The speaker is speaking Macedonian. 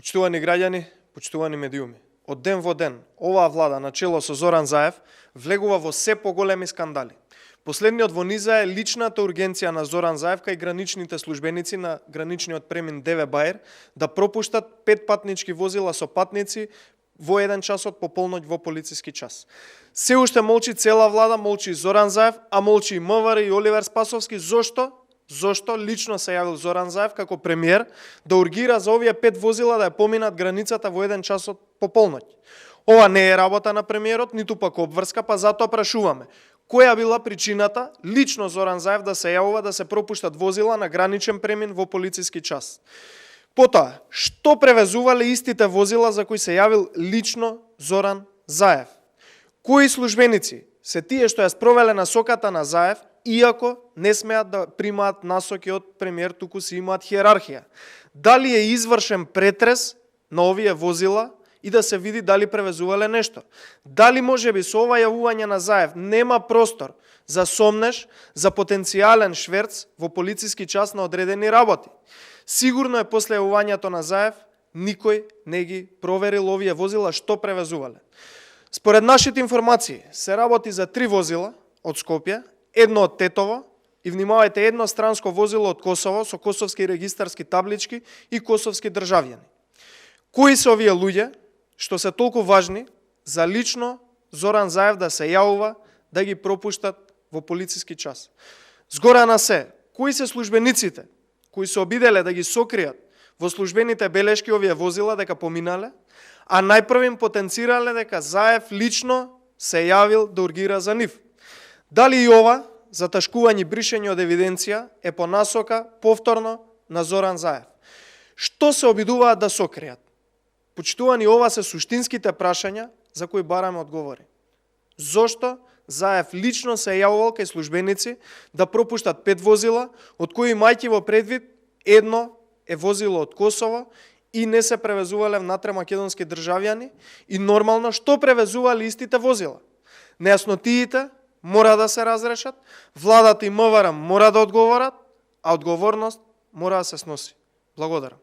Почитувани граѓани, почитувани медиуми, од ден во ден, оваа влада на чело со Зоран Заев влегува во се поголеми скандали. Последниот во низа е личната ургенција на Зоран Заев кај граничните службеници на граничниот премин ДВ Бајер да пропуштат 5 патнички возила со патници во 1 часот пополноќ во полициски час. Се уште молчи цела влада, молчи Зоран Заев, а молчи и МВР и Оливер Спасовски. Зошто? Зошто лично се јавил Зоран Заев како премиер да ургира за овие 5 возила да ја поминат границата во 1 часот пополноќ. Ова не е работа на премиерот, ниту пак обврска, па затоа прашуваме. Која била причината лично Зоран Заев да се јавува да се пропуштат возила на граничен премин во полициски час? Потоа, што превезувале истите возила за кои се јавил лично Зоран Заев? Кои службеници се тие што ја спровеле насоката на Заев, иако не смеат да примаат насоки од премиер, туку си имаат хиерархија? Дали е извршен претрес на овие возила и да се види дали превезувале нешто? Дали можеби со ова јавување на Заев нема простор за сомнеш, за потенцијален шверц во полициски час на одредени работи? Сигурно е после јавувањето на Заев никој не ги проверил овие возила што превезувале. Според нашите информации се работи за 3 возила од Скопје, едно од Тетово и внимавајте едно странско возило од Косово со косовски регистарски таблички и косовски државјани. Кои се овие луѓе што се толку важни за лично Зоран Заев да се јавува да ги пропуштат во полициски час? Згора на се, кои се службениците кои се обиделе да ги сокријат во службените белешки овие возила дека поминале, а најпрвим потенцирале дека Заев лично се јавил да ургира за нив? Дали и ова заташкување и бришење од евиденција е по насока повторно на Зоран Заев? Што се обидуваат да сокријат? Почитувани, ова се суштинските прашања за кои бараме одговори. Зошто Заев лично се јавувал кај службеници да пропуштат 5 возила, од кои мајки во предвид едно е возило од Косово и не се превезувале внатре македонски државјани, и нормално што превезувале истите возила? Нејаснотиите мора да се разрешат, владата и МВР мора да одговорат, а одговорност мора да се сноси. Благодарам.